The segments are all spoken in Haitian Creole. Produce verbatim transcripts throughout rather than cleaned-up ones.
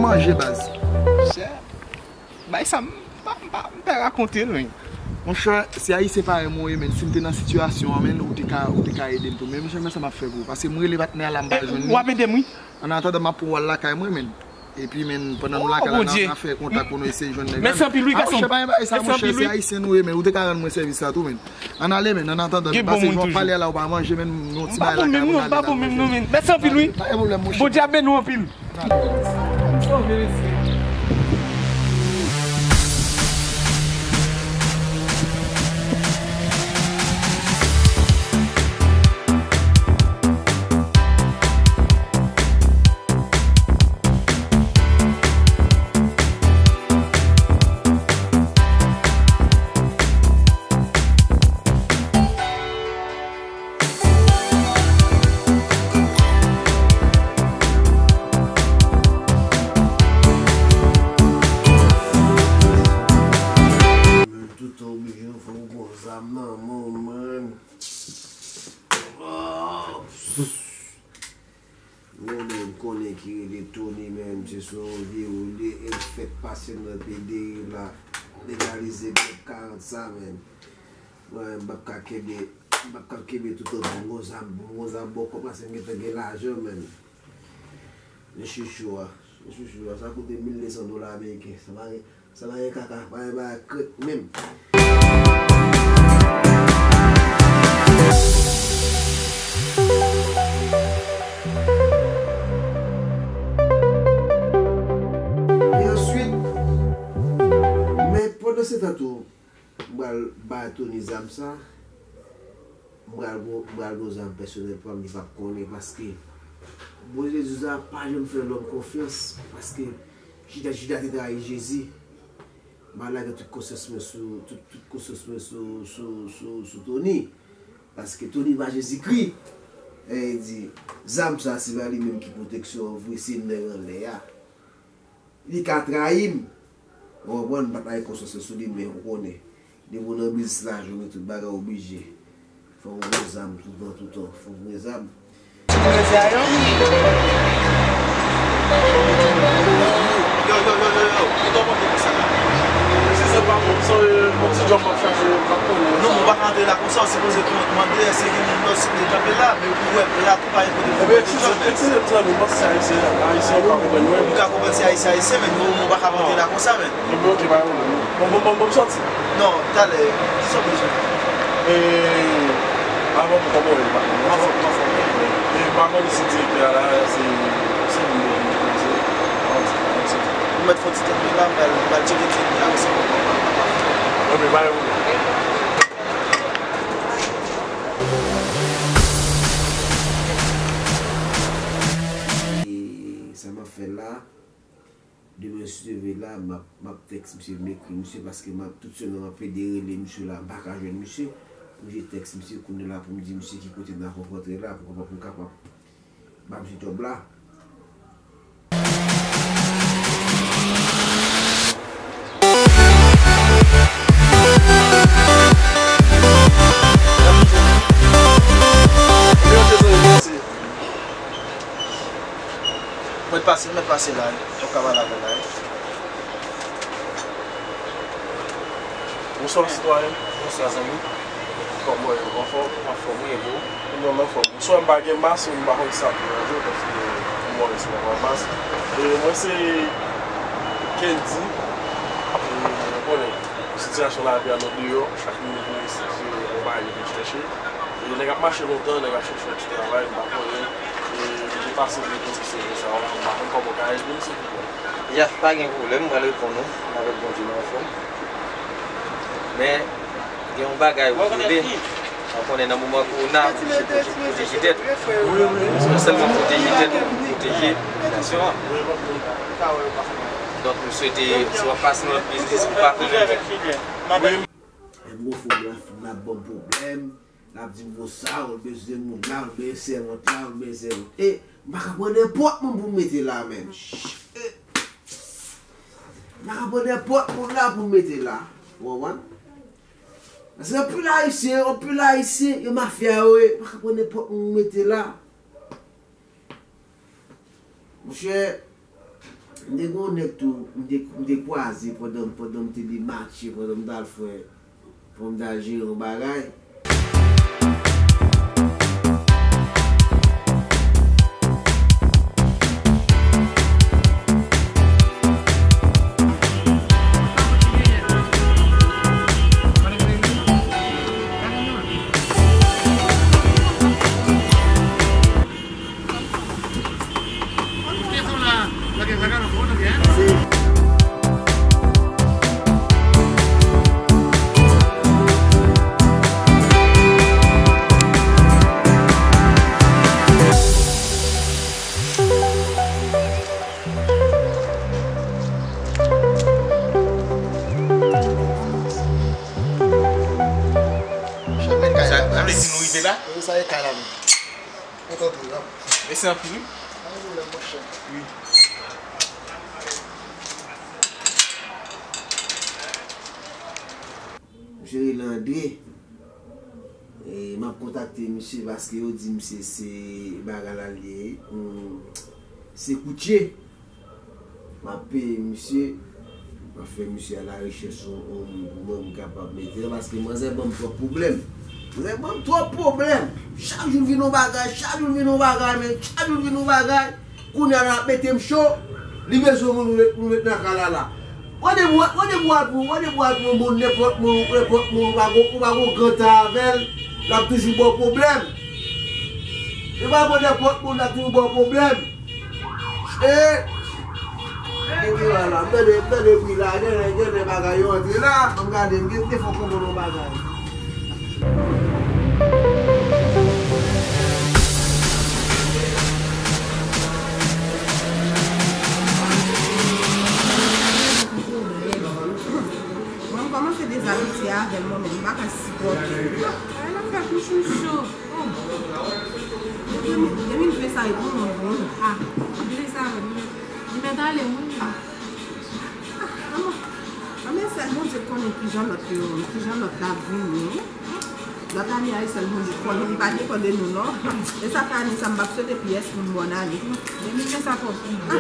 Manje baz. Monchè, bay sa m pa, m pa, m pa rakonte l, men. Monchè, se ayisyen parèy mwen ye, men si m te nan sitiyasyon an, men ou te ka, ou te ka ede m tou. Men monchè, men sa m ap fè pou ou. Paske m rele patnè a la, m pa jwenn li. W ap ede m, wi. Annatandan, m ap pran w al lakay mwen, men. Epi, men, pandan nou lakay la, n a fè kontak pou nou eseye jwenn nèg la. Mèsi anpil, wi, gason. Monchè, pa, pa bay sa, monchè, se ayisyen nou ye, men. Ou te ka rann mwen sèvis la tou, men. Ann ale, men, annatandan, nou pase jwenn pale a la, ou pa manje, men, nou yon ti bagay lakay pou n ale. Mèsi anpil, wi. Pa gen pwoblèm, monchè. Bondye ap beni w anpil. Tout oblije fò w gon zam nan men w, man. Men, men, m konnen ki rele Tony, men, misye se yon vye woulye, e l fèk pase m nan pede la, legalize bèk karant sa, men. Mwen, m p ap ka kenbe, m p ap ka kenbe toutan pou m gon zam, pou m gon zam bòkò, paske m gentan gen lajan, men. Men chouchou a, men chouchou a, sa koute mil de san dola ameriken, sa pa gen, sa pa gen kaka, pa gen bagay krèk menm. E answit, men pandan se tan tou, m pral ba Tony zam sa. M pral gon, m pral gon zam pèsonèl pa m, li p ap konnen, paske Bondye Jezi a pa janm fè lòm konfyans, paske Jida, Jida te trayi Jezi. M al lage tout konsyans mwen sou, tout, tout konsyans mwen sou, sou, sou, sou Tony, paske Tony pa Jezikri. E di, zam sa, se pa li menm ki pwoteksyon an vre, se nèg anlè a. Li ka trayi m. Ou konprann, m pa t lage konsyans mwen sou li, men ou konnen. Depi w nan biznis lajan, ou gen tout bagay oblije. Fò w gen zam toutan, toutan. Fò w gen zam. Yo, yo, yo, yo, yo, kòman w ap monte konsa la? Se, se pa bon, se yon ti djòb m ap chache, m ap konnen. Non, ou pa ka antre la konsa, ou sipoze mande èske gen moun lòt ki te kanpe la, men ou wè la tou pa gen kote pou mete djòb, men. Ebyen, ti zanmi, ti zanmi, m panse se ayisyen, ayisyen ou pa konprann mwen. M ka konprann se ayisyen, ayisyen, men nou, nou pa ka monte la konsa, men. Ebyen, ok, pa gen pwoblèm. Bon, bon, bon, bon, m sòti. Non, talè, kisa w bezwen? E, avan pou kòman w ye, patnè? Anfòm, anfòm. E, m pa konnen si direktè a la, se, se moun yo ki poze. Avan ti, avan ti. Ou mèt fè yon ti tèt la, m pral, m pral tcheke direktè a, wè si konprann. Ok, pa gen pwoblèm. E sa m ap fè la, demen si Dye vle la, m ap, m ap tèks misye, m ekri misye, paske m ap, tout semèn m ap plede rele misye la, m pa ka jwenn misye, pou m tèks misye kounye la, pou m di misye ki kote n ap rankontre la, pou kapab, pou kapab ba misye djòb la. Mèt pase, mèt pase la, wi. Ou ka pale avè l la, wi. Bonswa, sitwayen. Bonswa, zanmi. Kòman w ye? Ou anfòm? Anfòm, wi, e vou? Mwen, m anfòm. Bonswa, m pa gen mas, m pa konn sa pou manje, paske m wè se pa mas. E mwen se Kendy. E, ou konnen, sitiyasyon lavi a nan deyò, chak minit nou isit, se yon bagay nou vin chèche. E nèg ap mache lontan, nèg ap chèche yon ti travay, m pa konnen. E m te pase pou m konn se sa, m pa konn kòman w ka ede m, silvouplè. Ya, pa gen pwoblèm, m pral reponn ou. Avèk Bondye, nou anfòm. Men, gen yon bagay ou vle. Ou konnen nan moman kowona, se pwote-, pwoteje tèt. Wi, wi. Se non sèlman pwoteje tèt ou, pwoteje popilasyon an. Donk, m swete, si w ap pase nan lòt biznis, pou pa fè menm jan. Wi. Lè m gon fò m la fin ap ban m pwoblèm, l ap di m konsa, ou bezwen moun la, ou bezwen sèvant la, ou bezwen sèvant. E, m pa ka pran nenpòt moun pou m mete la menm. E, m pa ka pran nenpòt moun la pou m mete la. Ou konprann? Paske anpil Ayisyen, anpil Ayisyen, yo mafya yo ye. M pa ka pran nenpòt moun pou m mete la. Monchè, M te gen yon nèg tou, m te, m te kwaze pandan, pandan m te dematche, pandan m t al fè, pandan m t al jere yon bagay. Sa, sa vle di nou rive la? Wi, sa e kay la menm. Mèsi anpil, wi. Pa gen pwoblèm, monchè. Wi. Misye rele Andre. E, m ap kontakte misye paske yo di misye se bagay la l ye. Hmm, se koutye. M ap peye misye, m ap fè misye al arechèch yon, yon moun pou mwen, m kapab mete l, paske manzè ban m twòp pwoblèm. Manzè ban m twòp pwoblèm. Chak jou l vin yon bagay, chak jou l vin yon bagay, men chak jou l vin yon bagay. Kounye a l ap mete m cho, li bezwen moun pou met, pou met nan kay la la. Randevou, randevou al pou, randevou al pou yon moun, nenpòt moun, nenpòt moun, ou pa gon, ou pa gon gran tan avè l, l ap toujou ba w pwoblèm. Li pa gon nenpòt moun, l ap toujou ba w pwoblèm. E, epi la, la, m tande, m tande bri la, gen, gen, gen bagay yo antre la, ban m gade, m gen, te fon konprann yon bagay. Mwen, m kòmanse dezabitye avè l, mwen menm, m pa ka sipòte l. Ay, l ap fè bouch ou cho. Oh. Depi de mil ven sa, e pou mwen, pou mwen. Ah, anpil sa, li mèt, li mèt ale, wi. Ah, manman, manman, sèl Bondye konnen kijan lòt yo, kijan lòt la ap vini. Lòt ane a, e sèl Bondye konnen, li pa depann de nou, non. E sa fè ane sa, m p ap swete pyès moun bòn ane. De mil ven sa twòp. Ah.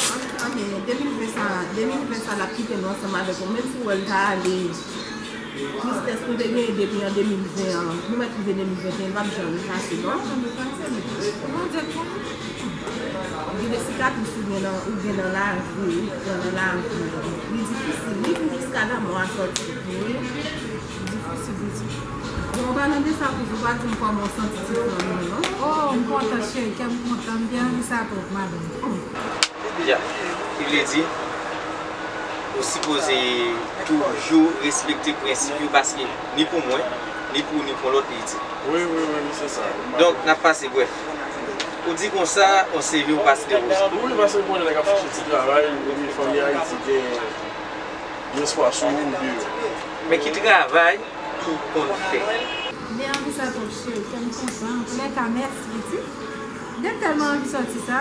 An, an, men de mil ven sa, de mil ven sa, l ap kite nou ansanm avèk ou, menm si w wè l ta ale. Tristès nou te genyen depi an de mil ven an, nou mèt rive de mil venteyen, l p ap janm efase, non. Bondye konnen. Gen de sikatris ou gen nan, ou gen nan lavi, ou pran nan lavi. Li difisil, li pou jiska lanmò a sòti. Wi. Difisil, difisil. Bon, an palan de sa, Kouz, ou pa di m kòman w santi ti flanm nan, non? Oh, m kontan, cheri, kè m kontan, m byen anvi sa twòp, madanm. Ya, ki vle di, ou sipoze toujou respekte prensip yo, paske ni pou mwen, ni pou ou, ni pou lòt, li itil. Wi, wi, wi, wi, se sa. Donk, n ap pase, brèf. Ou di konsa, on seve ou pase de koze. Wi, paske m konnen nèg ap chache ti travay, epi fanmi Ayiti gen, gen espwa sou ou, epi Men ki travay ou konn fè? M byen anvi sa twòp, cheri, kè m kontan. Antoulèka, mèsi, pitit. M te tèlman anvi sòti sa.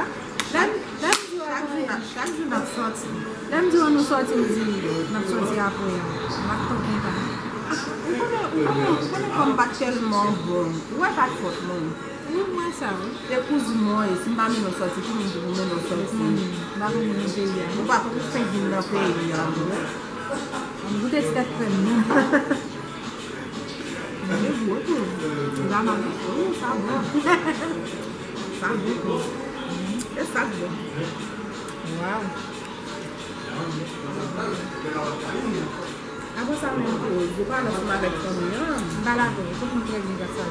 Lè m, lè m di w chak jou n ap, chak jou n ap sòti. Lè m di w nou sòti, ou di n ap sòti apre a. M ap twò kontan. Ou konnen, ou konnen, ou konnen kòm m pa t tèlman bon. Ou wè pa t fòt mwen. Wi, m wè sa, wi. Se kouzin mwen ye. Si m pa mennen w sòti, ki moun ki pou mennen w sòti? Ou pa konn moun nan peyi a. Ou pa konn fenk vin nan peyi a, non. Ann goute ti tèt krèm nan. Li gwo tou. Li pa mal tou. Wi, sa bon. Sa bon tou. E sa k bon. Waw. Apre sa menm tou, ou pale ansanm avèk fanmi an? M pale avè yo, tout moun trè byen, gras a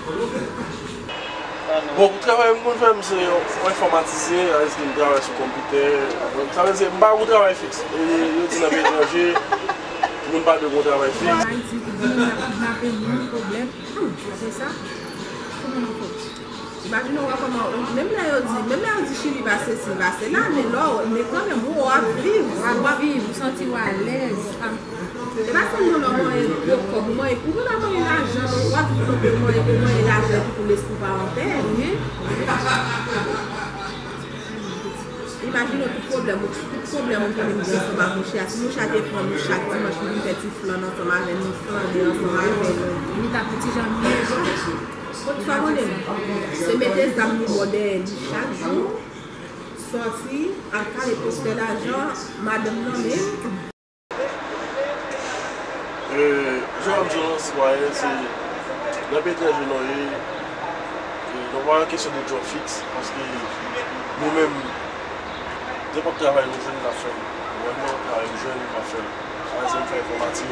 Dye. Bon, pou travay m konn fè, m se yon enfòmatizyen, sa vle di m travay sou konpitè. Sa vle di, m pa gon travay fiks. E yo di nan peyi etranje, moun pa dwe gon travay fiks. Ann Ayiti, tout moun ap kidnape moun, pwoblèm. Hmm, apre sa, kòman nou fè? Imajine w wè kòman, menm lè yo di, menm lè yo di Chili pa sesi, pa sela, men lè w, men kanmenm, ou w ap viv, w ap viv, ou santi w alèz. E pa sèlman lè w manyen gwo kòb, ou manyen, ou gentan manyen lajan, ou ap viv nan peyi w manyen, ou manyen lajan epi pou lespri w pa anpè. Wi. Imajine w tout pwoblèm, tout pwoblèm ou konnen m gen ansanm ak mouche a. Si mouche a te pran nou chak dimanch pou vin fè ti flann ansanm avè nou, flannen ansanm avè nou. Li t ap yon ti jan mye. Sa konnen, se mete zam nou bò dèyè li chak jou, sòti, al kale pou fè lajan, madanm nan menm. E, jan m di w, sitwayen, se nan peyi etranje nou ye, e, nou pa nan kesyon de djòb fiks, paske nou menm, nenpòt travay nou jwenn, n ap fè l. Mwen, nenpòt travay m jwenn, m ap fè l. Pa egzanp, fè enfòmatik,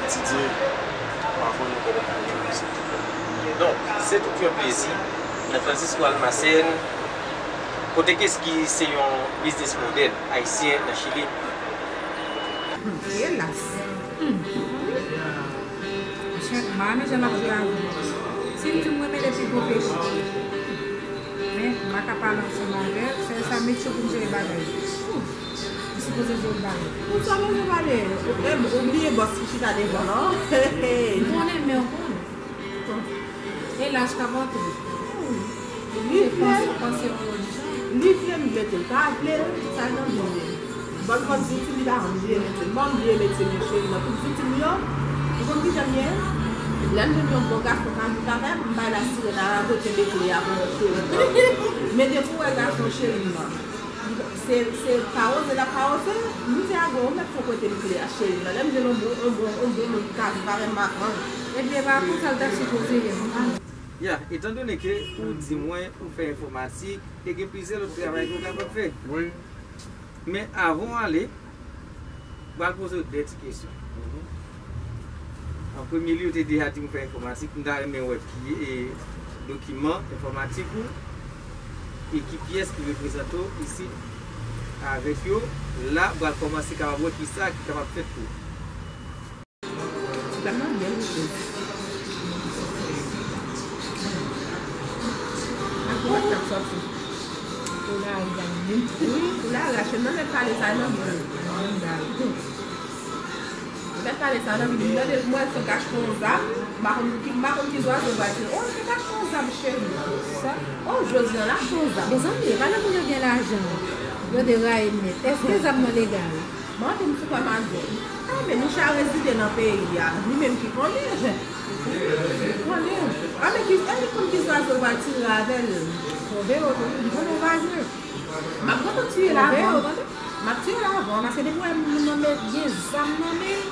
etidye, m pa konnen kòman pou yo se tou. Donk, se tout yon plezi nan Francisco Almacén, kote ke ki se yon biznis modèl ayisyen nan Chili. Elas. Monchè, m pa renmen jan l ap jwe avè m. Si l di m renmen depi gwo peche. Men, m pa ka pale ansanm avè l, sèl sa m met cho pou m jere bagay. M sipoze jere bagay. Pou sa bezwen pale. Ou bliye bòs ki chita devan an. M konnen, men ou konnen. E laj k ap antre. Li vle, li vle m mete l, pa vle l, sa nan men li. Bon, m konn di ti li pa janm bliye mete l. Bon, m bliye mete l, men cheri m nan, tout zouti m yo, ou konn kijan m ye? Lè m jwenn yon bon gason k ap viv avè m, m bay la sirèn a radote de kle a pou yon cheri m nan. Men depi w wè gason cheri m nan, se, se pa woze l ap pa woze, m di a gwo, ou mèt fon prete m kle a cheri m nan. Lè m jwenn yon bon, yon bon, yon bon moun ki ka viv avè m, m ap pran l. Ebyen, pa konsa l ta sipoze ye non. Ya, etandone ke ou di mwen ou fè enfòmatik e gen plizyè lòt travay ke ou kapab fè. Wi. Men avan w ale, m pral poze w de ti kesyon. An premye lye, ou te deja di m ou fè enfòmatik, m ta renmen wè ki e, dokiman enfòmatik ou e ki pyès ki reprezante w isit avèk yo. La, m pral kòmanse kapab wè kisa ki kapab fèt pou ou. Ti pa nan bèl wi. Ak wòch n ap sòti. Pou lari a menm. Wi, pou lari a, cheri m nan mèt pale sa nan bouch. Mèt pale sa nan bouch. M tande m wè l fè kach kon zam. M pa konn ki, m pa konn ki zwazo l pral tire. O, l fè kach kon zam, cheri. Sa? O, Josiane, lach kon zam. Mezanmi, e pa lè moun yo gen lajan yo te rayi nèt. Èske zam nan legal? Mande m sou kwè m a di w. A men Micha rezide nan peyi a, li menm ki konnen. Li konnen. A men ki, e li konn ki zwazo l pral tire avè l. Twonpe w tou, li konnen w pa jwe. M ap gentan tiye l avan. Twonpe w, tande. M ap tiye l avan, paske depi w wè moun nan men gen zam nan men l,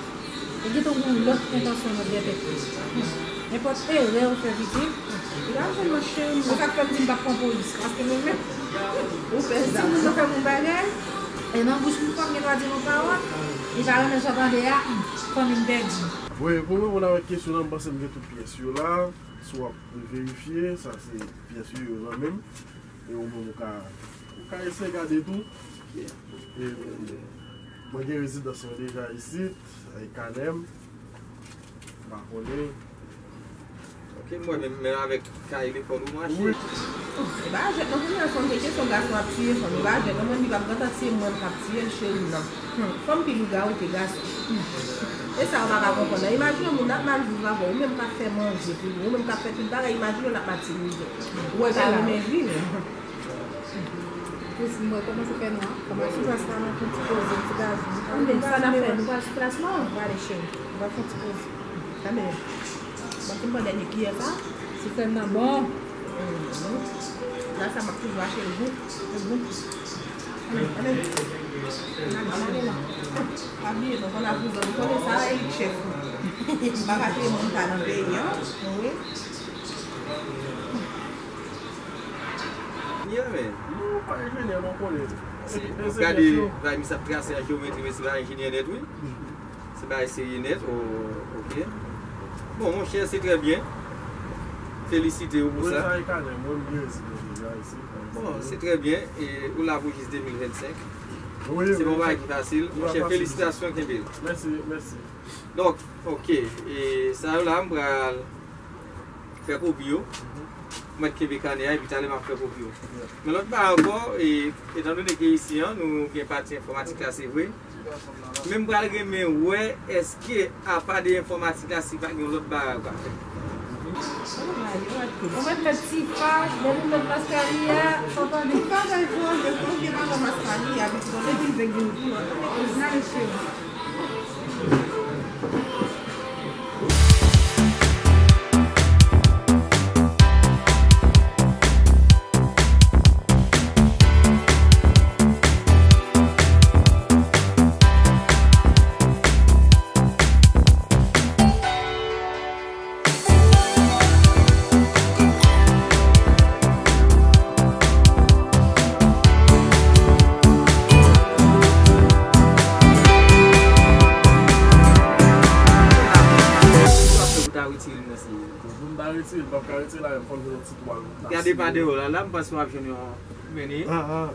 li gentan gen yon lòt entansyon nan dèyè tèt li. Nenpòt erè ou fè pitit, li pral jwenn nan cheri m. Se sa k fè m di m p ap pran polis, paske mwen menm, ou fè zam. Si moun nan fè m yon bagay, e nan bouch m fò m gen dwa di l yon pawòl, li pa renmen sa tande a, fanmi m pèdi. Wi, pou m reponn avèk kesyon nan, m panse m gen tout pyès yo la. Si w ap verifye, sa se pyès yo, yo nan men m. E ou menm ou ka, ou ka eseye gade tou. E, mwen gen rezidans mwen deja isit, e kanè m. M pa konnen. Ok, m wè menm, menm avèk kay lekòl ou mache. Wi. E pa jwèt non, kounye a sonje kesyon gason ap tiye fanm. E pa jwèt non, mwen di p ap gentan tiye m, mwen m p ap tiye l, cheri m nan. Hmm, fanm pi lougawou ke gason. Hmm. E sa ou pa ka konprann nan. Imajine yon moun ap mal viv avè w, ou menm k ap fè manje pou li, ou menm k ap fè tout bagay, imajine yon ap matirize. Ou wè l pa renmen vi l. Kouzen mwen kòmanse fè nwa. Kòmanse sou plas la, mwen pran ti poze, ti gazon. Anben, sa n ap fè, nou pral sou plas la? Pral cheri. Nou pral fè yon ti poze. Anben. Mwen fin pran dènye kiyè sa. Ti krèm nan bon. Mhm. La sa m ap toujou achte l gou. Li bon. Anben. Anben. Anben. Pa bliye non, konn ap vouzan, nou konnen sa, e li k chèf nou. M pa ka touye moun ta nan peyi an. Wi. Yeah, man. Nou pa enjenyè, nou konnen. Se, e, w ap gade bagay misye ap trase an jewometri, mesye pa enjenyè nèt, wi. Se bagay serye nèt, o, ok. Bon, monchè, se trè byen. Felisite w pou sa. Mwen, sa e kanè, mwen, m gen rezidans deja isit. Bon, se trè byen. E ou la pou jis de mil vennsenk. Wi, wi. Se pa yon bagay ki fasil. Monchè, felisitasyon, kenbe l. Mèsi, mèsi. Donk, ok. E sa yo la, m pral fè kopi yo. Mwen kenbe kanè a, epi talè m ap fè kopi yo. Men lòt bagay ankò, e, etandone ke isi an, nou gen pati enfòmatik la, se vre. Men m pral renmen wè èske, apa de enfòmatik la, si pa gen yon lòt bagay ou ka fè. Ou mèt met ti faj, depi w met maskarya, sa w tande. Tout bagay chanje, tout bagay maskarya, epi tout bagay ki vin vin tou. Orijinal e cheri. Retire l nan siye. Pou m ta retire l, m p ap ka retire l avè m, fò l gen yon ti twal. Gade pa deyò la, la, m panse w ap jwenn yon meni. Ah, ah.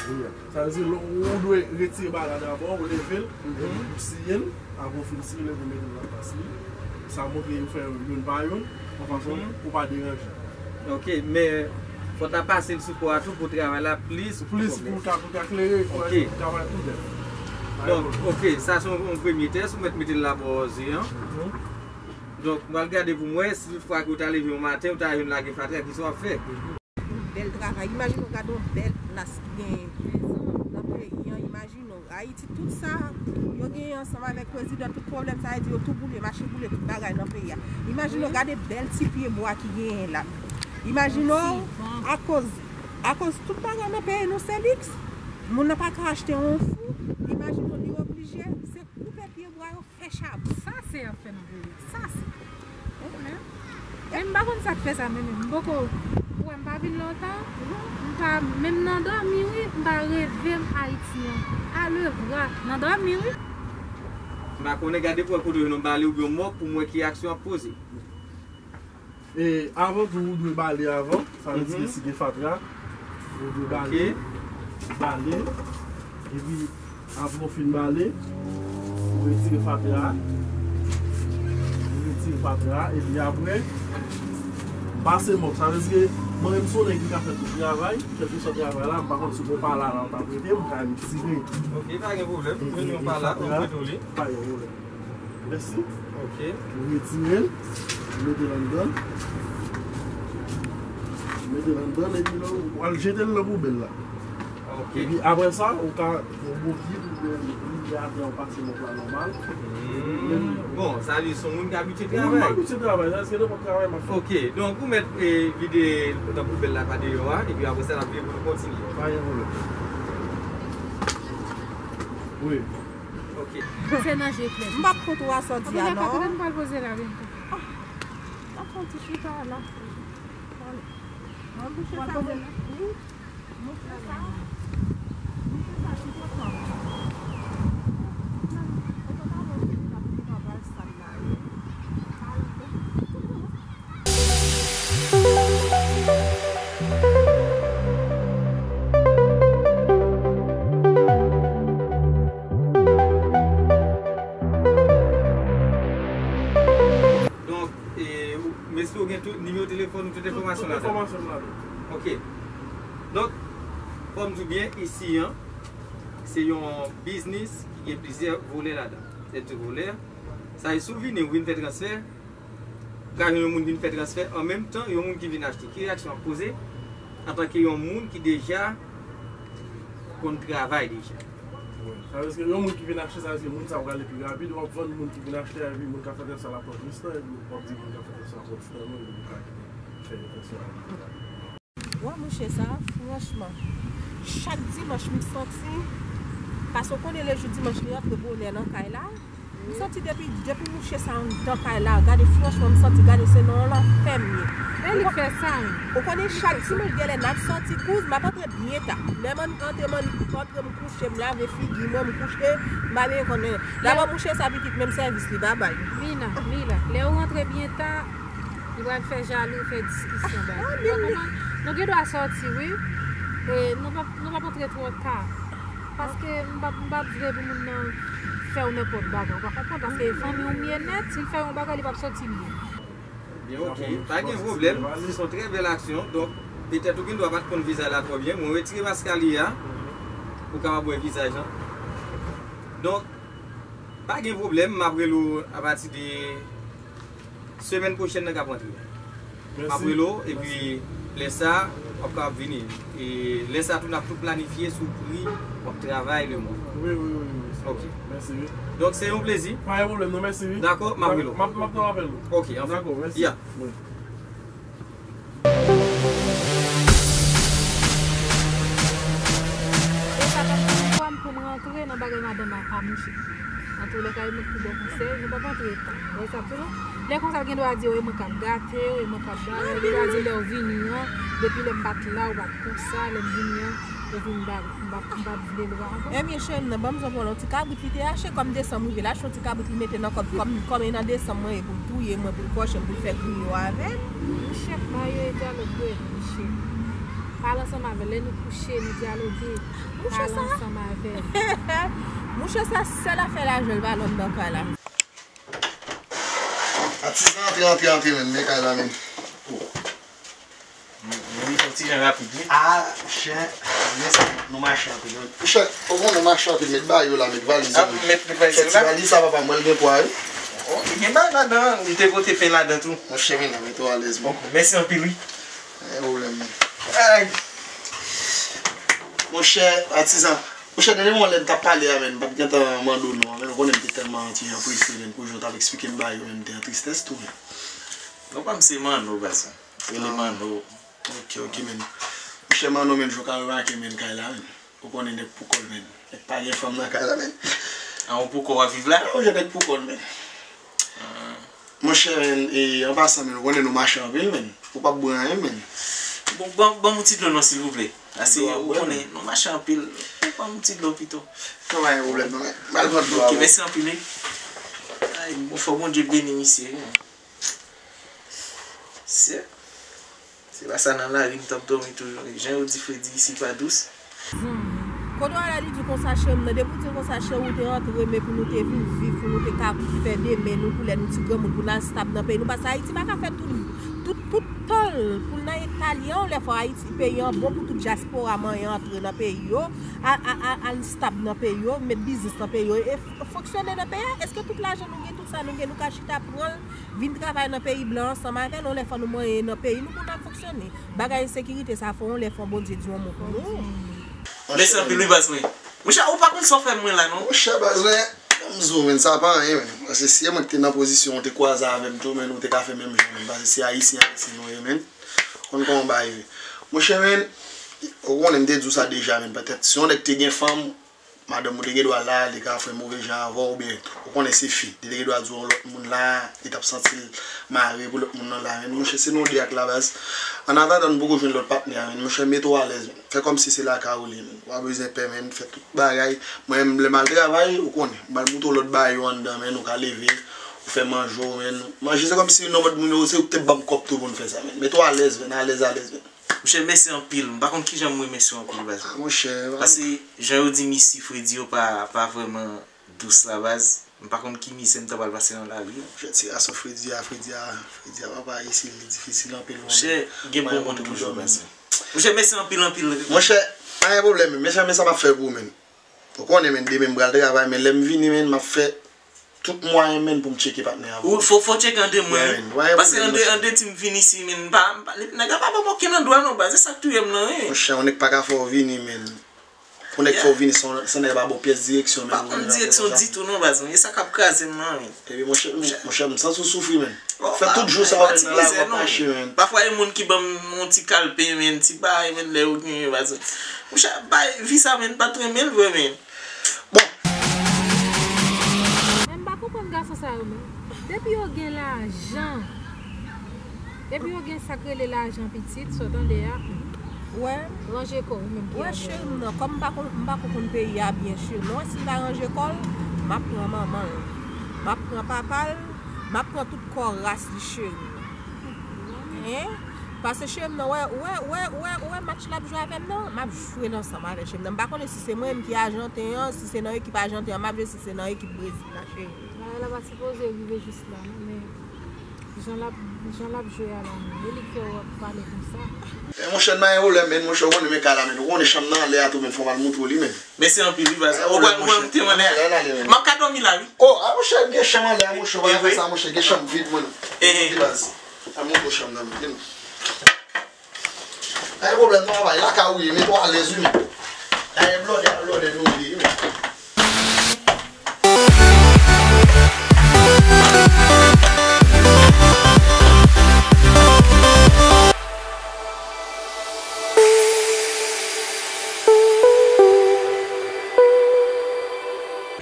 Wi. Sa vle di, ou dwe retire bagay la dabò, ou leve l, epi ou siye l, apre ou fin siye l, epi ou mete l nan plas li. Sa montre yo fè youn pa youn, yon fason pou pa deranje. Ok, men fò ta pase l sou po a tou pou travay la plis. Plis pou ka, pou ka klere, pou travay pi bèl. Donk, ok, sa se yon, yon premye tès, ou mèt mete l la bò zye an. Donk, m pral gade pou m wè si tout fwa ke w ta leve yon maten, ou ta jwenn lage fatra, kisa w ap fè? Bèl travay. Imajine w gade yon bèl plas ki genyen nan peyi an. Imajine w, Ayiti, tout sa yo genyen ansanm avèk prezidan, tout pwoblèm sa, yo tou boule, mache boule, tout bagay nan peyi a. Imajine w gade bèl ti pye bwa ki genyen la. Imajine w, akoz, akoz tout bagay nan peyi nou se liks, moun nan pa ka achte yon fou. Imajine w, li oblije, se koupe pye bwa yo, fè chabon. Sa se afè nou vle. Sa se. Men m pa konn sa k fè sa, men, men m poko, ou wè, m pa vin lontan, m pa, menm nan dòmi, wi, m pa reve m Ayiti an. Alevwa, nan dòmi, wi. M pa konnen, gade pou wè kote w jwenn yon bale oubyen yon mòp pou m wè ki aksyon ap poze. E avan tou, ou dwe bale avan. Sa vle di ke si gen fatra, ou dwe bale. Bale. Epi, apre w fin bale, ou retire fatra a. Ou retire fatra a. Epi apre, pase mòp. Sa vle di ke mwen menm, se yon nèg ki ka fè tout travay, kèlkeswa travay la, m pa konn si w gon pala la, ou ta prete m, ou ka retire. Ok, pa gen pwoblèm. Mwen yon pala, ou prete w li. Pa gen pwoblèm. Mèsi. Ok. Ou retire l, ou mete l anndan. Ou mete l anndan, epi la, ou al jete l nan poubèl la. Ok. Epi apre sa, ou ka, yon bokit, oubyen, ou pase mòp la nòmal. Hmm. Bon, sa vle di se yon moun ki abitye travay. Moun abitye travay, sa, se nenpòt travay m ap fè. Ok, donk ou mèt, eh, vide nan poubèl la pa deyò a, epi apre sa, n ap vini pou nou kontinye. Pa gen pwoblèm. Wi. Ok. Se nan je klè. M p ap konn twò sa w di a, non. Antoulèka, kote m pral poze la byen? Ah, m ap fè yon ti chita la. Mwen kouche sa, wi. Mwen kouche sa. Mwen kouche sa, ti kontan. Mwen kontan, mwen kouche sa, mwen kontan pral sal la, wi. Donk, e, ou, m espere w gen tout nimewo telefòn ou, tout enfòmasyon ladan. Tout enfòmasyon ladan. Ok. Donk, fò m di w byen, isi an, se yon biznis ki gen plizyè volè ladan. Se de volè. Sa e si w vini, ou vin fè transfè, ou ka jwenn yon moun vin fè transfè, an menm tan, yon moun ki vin achte. Ki reyaksyon w ap poze antanke yon moun ki deja konn travay deja? Wi. Sa vle di ke yon moun ki vin achte, sa vle di ke moun sa a prale pi rapid, w ap vann moun ki vin achte a, epi moun k ap fè transfè a ap pran plis tan, epi w ap di moun k ap fè transfè a pran plis tan, non, epi ou ka fè transfè a. Wè mouche sa, franchman, chak dimanch m santi, paske w konnen lejou dimanch li rantre bonè nan kay la, m santi depi, depi mouche sa anndan kay la, gade franchman m santi, gade se nan yon lanfè m ye. E li k fè sa wi. Ou konnen chak dimanch genlè n ap sòti kouz, m ap antre byen ta. Lè m antre, m antre m kouche, m lave figi mwen, m kouche, m pa byen konnen. Dabò mouche sa pitit menm sèvis li pa bay. Mina, Mila, lè ou rantre byen ta, li pral fè jalou, fè diskisyon ba nou. Ou konprann? Nou gen dwa sòti, wi. E nou p ap, nou p ap antre twò ta. Paske m p ap, m p ap vle pou moun nan fè w nenpòt bagay. Ou pa konprann? Paske e fanmi w m ye nèt, si l fè yon bagay, li p ap sòti byen. Byen, ok. Pa gen pwoblèm. Se yon trè bèl aksyon. Donk, petèt ou gen dwa pa t konn vizaj la twò byen. Mwen retire mask a li a pou w kapab wè vizaj lan. Donk, pa gen pwoblèm. M ap rele w apati de semèn pwochèn nan k ap rantre. M ap rele w, epi lè sa a, w ap kapab vini. E lè sa a tou, n ap tou planifye sou pri w ap travay le mwa. Wi, wi, wi, wi. Ok. Mèsi, wi. Donk, se yon plezi. Pa gen pwoblèm, non, mèsi, wi. Dakò, m ap rele w. M ap, m ap nan apèl ou. Ok, anfen. Dakò, mèsi. Ya. Wi. E sa pa t yon pwoblèm pou m rantre nan bagay madanm a, a mouche. Antoulèka, e mwen k pi bon konsèy, nou p ap antre tan. Wè sa tou non? Lè konsa, l gen dwa di w, e mwen k ap gate w, e mwen k ap bagay, li va di lè w vini an, depi lè m pa t la, ou pa t konsa, lè m vini an. Vin ba m, m p ap, m p ap vle l ankò. Ebyen, cheri m nan, ban m zòpòlò, yon ti kabrit li te achte, kòm desanm rive, l achte yon ti kabrit li mete nan kòb, kòm, kòm e nan desanm mwen ye pou l touye mwen, pou l kòche m, pou l fè griyo avè m. Monchè, pa yo e dyalòg dwe, monchè. Pale ansanm avè l, lè nou kouche, nou dyaloge. Mouche sa. Mouche sa, sèl afè lajan l pa lòt nan kay la. Atizan, antre, antre, antre, men, men kay la, men. Wi, wi, yon ti jan rapid, wi. Ah, monchè, mèsi, nou mache anpil, wi. Monchè, ou konn nou mache anpil, met bagay yo la, met valiz yo. Ah, met, met valiz yo la? Ti valiz sa, papa, mwen, l gen pwa, wi. Oh, li gen bagay ladan, li te pote pen ladan tou. Monchè, men, mete w alèz, men. Oh, mèsi anpil, wi. Pa gen pwoblèm, men. Ay. Monchè, atizan, monchè, dènye moman lè n t ap pale a, men, m pa t gentan mande w non, men, ou konnen m te tèlman ti jan prese, men, pou jan w t ap eksplike m bagay yo, men, m te an tristès tou, men. Non, pa m se Manno, baz. Rele Manno. Ok, ok, men. Monchè Manno, men, jan w ka remake, men, kay la, men. Ou konnen nèg pou kò l, men. Nèg pa gen fanm nan kay la, men. An, ou pou kò w ap viv la? Monchè, nèg pou kò l, men. Monchè, men, e, an pasan, men, ou konnen nou mache anpil, men. Ou p ap bwè anyen, men. Bon, ban, ban m yon ti dlo non, silvouplè. Ase, ou konnen, nou mache anpil. Ban m yon ti dlo pito. Non, pa gen pwoblèm, non, men. M al pran dlo a. Ok, mèsi anpil, wi. Ay, bon, fò Bondye beni misye, wi. Se, se pa sa nan lari m t ap dòmi toujou. Jan yo di fredi isi pa dous. Zanmi. Kote w ale li di konsa cheri m nan, depi w di l konsa cheri w te antre men pou nou te vin viv, pou nou te ka fè demen nou pou lè nou ti granmoun, pou n al stab nan peyi nou. Paske Ayiti pa ka fè tout, tout, tout tan l pou l nan eta l ye, yon lè fò Ayiti peyi an bon pou tout dyaspora manyen antre nan peyi yo, al, al, al, al stab nan peyi yo, met biznis nan peyi yo, e f-, fonksyone nan peyi a. Èske tout lajan nou gen, tout sa nou gen, nou ka chita pran l, vin travay nan peyi blan ansanm avè l, yon lè fò nou manyen nan peyi nou pou n ap fonksyone. Bagay ensekirite sa fò yon lè fò Bondye di yon mo pou nou. Mèsi anpil wi baz mwen. Monchè, ou pa konn sa w fè mwen la non. Monchè baz mwen, ban m di w men, sa pa anyen men. Paske si se mwen ki te nan pozisyon w te kwaze avè m tou men, ou te ka fè menm jan men. Paske se ayisyen ayisyen nou ye men. Ou konn kòman bagay ye. Monchè men, ou konnen m te di w sa deja men, petèt si yon nèg te gen fanm, madanm ou te gen dwa la, li ka fè move jan avè w, oubyen ou konnen se fi. Li te gen dwa di w yon lòt moun la, li t ap santi l mare pou lòt moun nan la, men monchè, se nou de ak la baz. An atandan nou poko jwenn lòt patnè a, men monchè, mete w alèz, men. Fè kòmsi se lakay ou li ye, men. Ou pa bezwen pè, men, fè tout bagay. Mwen menm, lè m al travay, ou konnen, m al montre w lòt bagay yo anndan, men, ou ka leve, ou fè manje w, men. Manje, se kòmsi nan mòd moun yo, se ou ki te ban m kòb tou pou n fè sa, men. Mete w alèz, men, alèz, alèz, men. Monchè, mèsi anpil. M pa konn kijan m remèsye w anpil, baz. Ah, monchè, pa. Paske, jan yo di m isi, fredi yo pa, pa vrèman dous la, baz. M pa konn ki mizè m ta pral pase nan lavi. Monchè, ti gason fredi a, fredi a, fredi a, papa, isi, li difisil anpil, monchè. Monchè, gen bon moun toujou, baz. Monchè, mèsi anpil, anpil. Monchè, pa gen pwoblèm, men, men sa, men sa m ap fè pou ou, men. Ou konnen, men, demen m pral travay, men lè m vini, men, m ap fè tout mwayen, men, pou m tcheke patnè a pou ou. Fò, fò tcheke anndan mwen, wi. Paske anndan, anndan ti m vin isi, men, m pa, m pa, nèg la pa ban m okenn andwa, non, baz. Se sa k touye m, non, wi. Monchè, yon nèg pa ka fè w vini, men. Pou nèg fè w vini, se yon, se yon nèg pa ba w pyès direksyon, men. Pa ban m direksyon ditou, non, baz, men. E sa k ap kraze m, non, men. Epi, monchè, monchè, m santi w soufri, men. Fè tout jou sa w fè nan lari w ap mache, men. Pafwa, e moun ki ban m yon ti kalpe, men, ti bagay, men, lè yo genyen, baz. Monchè, bay vi sa, men, m pa t renmen l vre, men. Bon. Men m pa konprann gason sa yo menm. Depi yo gen lajan, depi yo gen sa k rele lajan pitit, sa w tande a, ranje kò w menm ki avè yo. Wè cheri m nan, kòm m pa konn, m pa konn konn peyi a byen cheri m nan, wè si l pa ranje kò l, m ap pran manman l, m ap pran papa l, m ap pran tout kò ras li cheri m nan. Hein? Paske cheri m nan, wè, wè, wè, wè, wè match l ap jwe avè m nan, m ap jwe l ansanm avè cheri m nan. M pa konnen si se mwen menm ki ajanten an, si se nan ekip ajanten an m ap jwe, si se nan ekip Brezil la, cheri. Bagay la pa sipoze rive jis la, non, men jan l ap, jan l ap jwe a la, men e li k fè w ap pale konsa. Men monchè, n pa gen pwoblèm, men monchè, ou konnen men kay la, men ou konnen chanm nan anlè a tou, men fò m al montre w li, men. Mèsi anpil, wi, baz. Ou pral, ou pral moute m anlè a. M ap ka dòmi la, wi. Oh, a, monchè, gen chanm anlè a, monchè, ou pa ka fè sa, monchè, gen chanm vid, mwen. Vin, baz. Al montre w chanm nan, vin. Pa gen pwoblèm, non, papa, e lakay ou ye, mete w alèz, wi, men. Dayè, blòdè a blòdè nou ye, wi, men.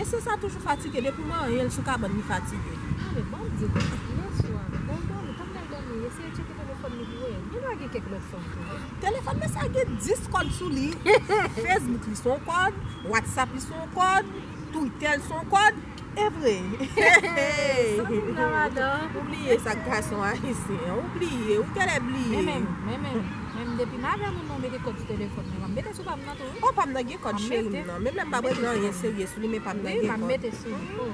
Mesye sa toujou fatige, depi w manyen l sou kabann li fatige. Ale, bon, m di w, lè swa, lè l dòmi, tann lè l dòmi, eseye tcheke telefòn li pou wè. Gen dwa Gen kèk lòt fanm tou. Telefòn mesye a gen dis kòd sou li. Facebook li se yon kòd, WhatsApp li se yon kòd, Twitter li se yon kòd. E vre. Santi m la madan. Ou bliye sa k gason ayisyen an. Ou bliye. Ou genlè bliye. Men menm, men menm, men menm depi m avè moun nan, ou mete kòd sou telefòn mwen, m ap mete sou pa m nan tou, wi. O, pa m nan gen kòd cheri m nan. Menm lè m pa prale nan anyen serye sou li, men pa m nan gen kòd. Wi, m ap mete sou li. O.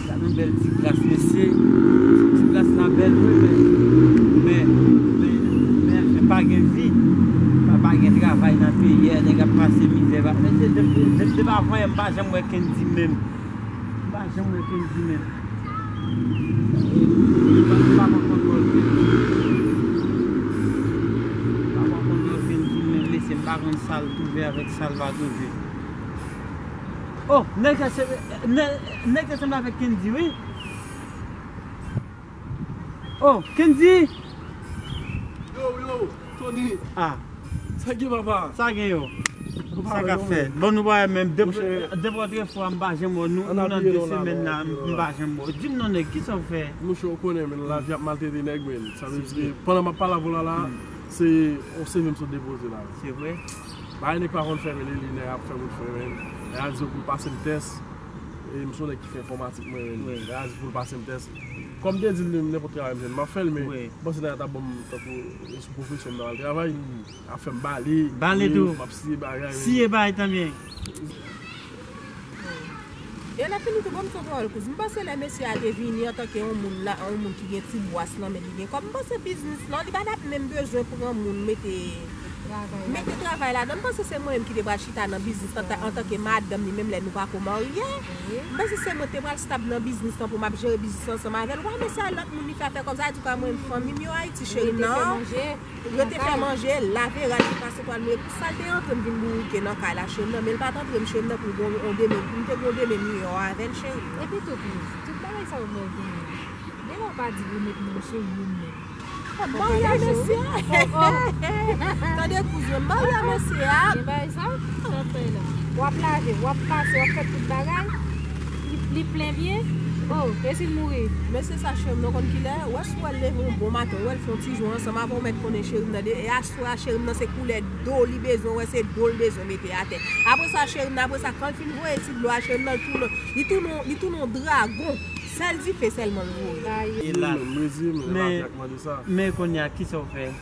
Gade yon bèl ti gras, mesye. Ti gras la bèl vre, men, men, men, men, men pa gen vi. Pa, pa gen travay nan peyi a, nèg ap pase mizè. Pa, mesye, depi, depi, depi avan yè, m pa janm wè Kendy menm. M pa janm wè Kendy menm. E, e, m pa, m pa konn wòl Kendy. M pa konn wòl Kendy menm, mesye, m pa konn sa l twouve avèk sa l pa twouve. Oh, nèg sa se, nè-, nèg sa sanble avèk Kendy, wi. Oh, Kendy! Yo, yo, Tony. Ah. Sa gen, papa? Sa gen yo. Sa k ap fèt? Bon, nou pa wè menm. Depi, depi otrefwa, m pa janm wè nou, nou nan de semèn la, m pa janm wè. Di m non, nèg, kisa w fè? Monchè, ou konnen, men, lavi ap maltrete nèg, men. Sa vle di, pandan m ap pale avè w la, la, se yon seve m sot depoze la. Se vre? Bagay nèg pa konn fè, men li, li nèg ap fè moun fè, men. Nèg a di pou l pase m tès. E m se yon nèg ki fè enfòmatik mwen, men. Nèg a di pou l pase m tès. Kòm m te di l, nenpòt travay m jwenn, m ap fè l, men m panse nèg la t ap ban m tankou yon sou pwofesyon m nan al travay. Ap fè m bale, bale tou. M ap siye bagay, men. Siye bagay tan byen. E lè fini tou, ban m fè yon pawòl kouz. M panse lè mesye a te vini antanke yon moun la, yon moun ki gen ti bwas nan men li gen kòb, m panse biznis lan, li pa t ap menm bezwen pran moun mete, mete travay ladan. M panse se mwen menm ki te pral chita nan biznis lan ta-, antanke madanm li, menm lè nou pa ko marye. M panse se mwen te pral stab nan biznis lan pou m ap jere biznis lan ansanm avè l. Ou pa mesye a lòt moun li fè afè kòb, sa vle di kwa mwen fanmi m yo Ayiti, cheri m nan. Rete fè manje, lave rad li pase pral mouye. Pou sa l te antre m vin bourike nan kay la, cheri m nan, men l pa t antre m, cheri m nan, pou m gon yon demen, pou m te gon demen miyò avè l, cheri m nan. Epi tou, kouz, tout bagay sa yo mwen genyen. Genlè w pa di pou met moun sou youn menm. M marye a mesye a. Tande kouz mwen, m marye a mesye a. Gen bagay sa? Sa w ap fè la? W ap lave, w ap pase, w ap fè tout bagay. Li, li plen byen. Oh, e si l mouri? Mesye sa cheri m nan, konn kilè? Ou wè si w wè l leve yon bon maten, ou wè l fè yon ti jou ansanm avè w, mèt konnen cheri m nan de, e aswè a cheri m nan se koulè do li bezwen wè, se do l bezwen mete atè. Apre sa cheri m nan, apre sa kan l fin voye ti dlo a cheri m nan, li tounen, li tounen, li tounen yon dragon. Sèl dife sèlman l voye. Ayi. Mezi, mezi, mezi, men, men kounye a, kisa w fè?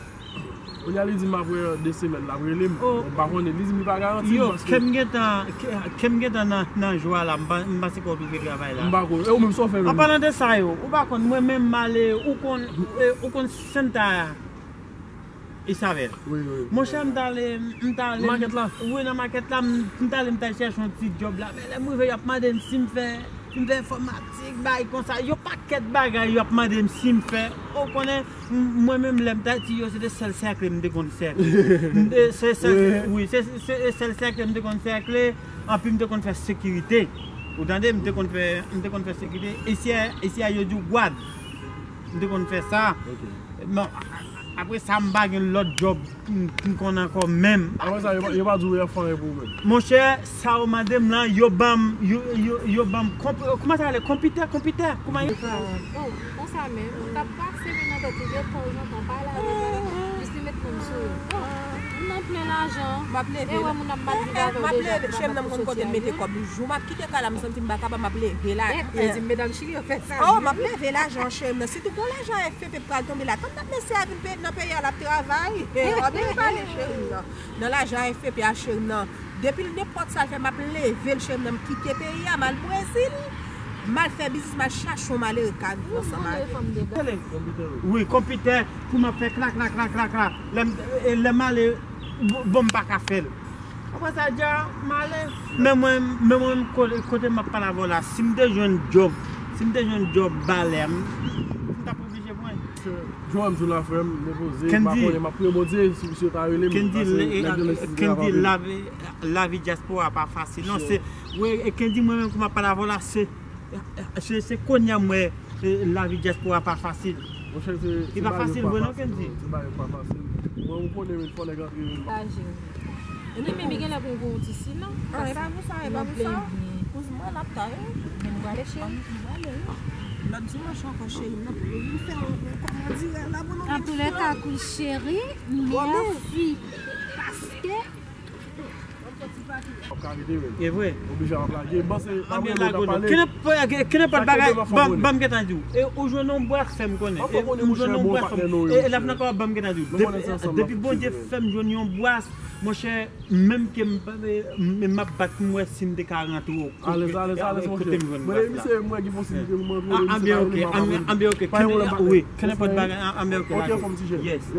Kounye a, li di m apre de semèn, l ap rele m. Oh. Bon, m pa konnen, li di m li pa garanti m, yo, paske kè m gentan, kè, kè m gentan nan, nan jwa la, m pa, m panse ke w twouve travay la. M pa konnen. E ou menm, sa w fè menm? An palan de sa yo, ou pa konn, mwen menm, m ale, ou konn, e, ou konn Santa Isabel. Wi, wi. Monchè, m t ale, m t ale. Makèt la? Wi, nan makèt la, m, m t ale, m t al chèche yon ti djòb la. Men lè m rive, y ap mande m si m fè, si m fè enfòmatik, bay konsa. Yon pakèt bagay, y ap mande m si m fè. Ou konnen, M-, mwen menm, lè m t Ayiti, yo, se te sèl sèkle m te konn sèkle. M te, se sèl, wi, se, se, se sèl sèkle m te konn sèkle, anpi m te konn fè sekirite. Ou tande, m te konn fè, m te konn fè sekirite. Isi a, isi a, yo di w gwad. M te konn fè sa. Ok. Bon, a-, a-, apre sa, m pa gen lòt djòb m, m konn ankò menm. Apre sa, yo pa, yo pa di w fè anyen pou ou menm? Monchè, sa yo mande m lan, yo ban m, yo, yo, yo ban m konp-, kòman sa rele? Konpitè, konpitè, kòman? Konsa menm, ou t ap pase men nan tèt li detanzantan, pale avèk li, jis li met non m sou yo. Bon, m nan plen lajan, e wè moun ap mal viv avè w deja, m pa bat pou soti a byen. Cheri m nan, m konn kote m mete kòb li. Jou m ap kite kay la, m santi m pa kapab, m ap leve la. E, e di m medam Chili yo fè sa. Oh, m ap leve lajan, cheri m nan. Sitou gon lajan F P P pral tonbe la. Tann, tann mesye a vin pe-, nan peyi a, l ap travay. W ap byen pale, cheri m nan. Nan lajan F P P a, cheri m nan. Depi l nenpòt sa l fè, m ap leve l, cheri m nan, m kite peyi a, m al Brezil, m al fè biznis, m al chache yon malere k ka viv ansanm avè m. Wi, konpitè, pou m ap fè kla, kla, kla, kla, kla. Lè m, e, lè m ale, bon, bon, m pa ka fè l. Apre sa, dja, m ale. Men mwen, men mwen, kote, kote m ap pale avè w la, si m te jwenn djòb, si m te jwenn djòb balè, m, m t ap oblije pran. Jowèl m sou la, frè m, depoze, m pa konnen, m ap priye Bondye, si misye ta rele m, paske nèg yo lè si travay. Kendy, lavi, lavi dyaspora pa fasil, non, se, wi, e Kendy, mwen menm, kou m ap pale avè w la, se, se, se kounye a m wè, e, lavi dyaspora pa fasil. Monchè, se, se bagay yo pa fasil, non, Kendy? Se bagay yo pa fasil. Mwen, ou konnen, men, fò nèg antre, men. Li menm, li genlè pran yon ti siman. Ah, e pa pou sa, e pa pou sa. Kouz mwen, l ap ta, wi. Men nou prale, cheri. M prale, wi. Lòt dimanch ankò, cheri, m ap vin fè yon, yon kòmandirè la pou nou vin fè. Antouleka, kou cheri, mèsi. Paske E vre. Anbyen lago nou. Kenenpòt bagay, ban m gentan di w. E ou jwenn yon bwa, fè m konnen. E ou jwenn yon bwa, fè m. E lap nan kò, ban m gentan di w. Depi Bondye fè m jwenn yon bwa, monchè, menm ke m pa, men m ap bat pou m wè si m te ka rantre w. Alèz, alèz, alèz, monchè. Mwen, misye, mwen gen posiblite pou mwen rantre w. Anbyen, ok. Anbyen, ok. Wi, kenenpòt bagay, anbyen, ok. Ok, fòm ti jèn. Yes.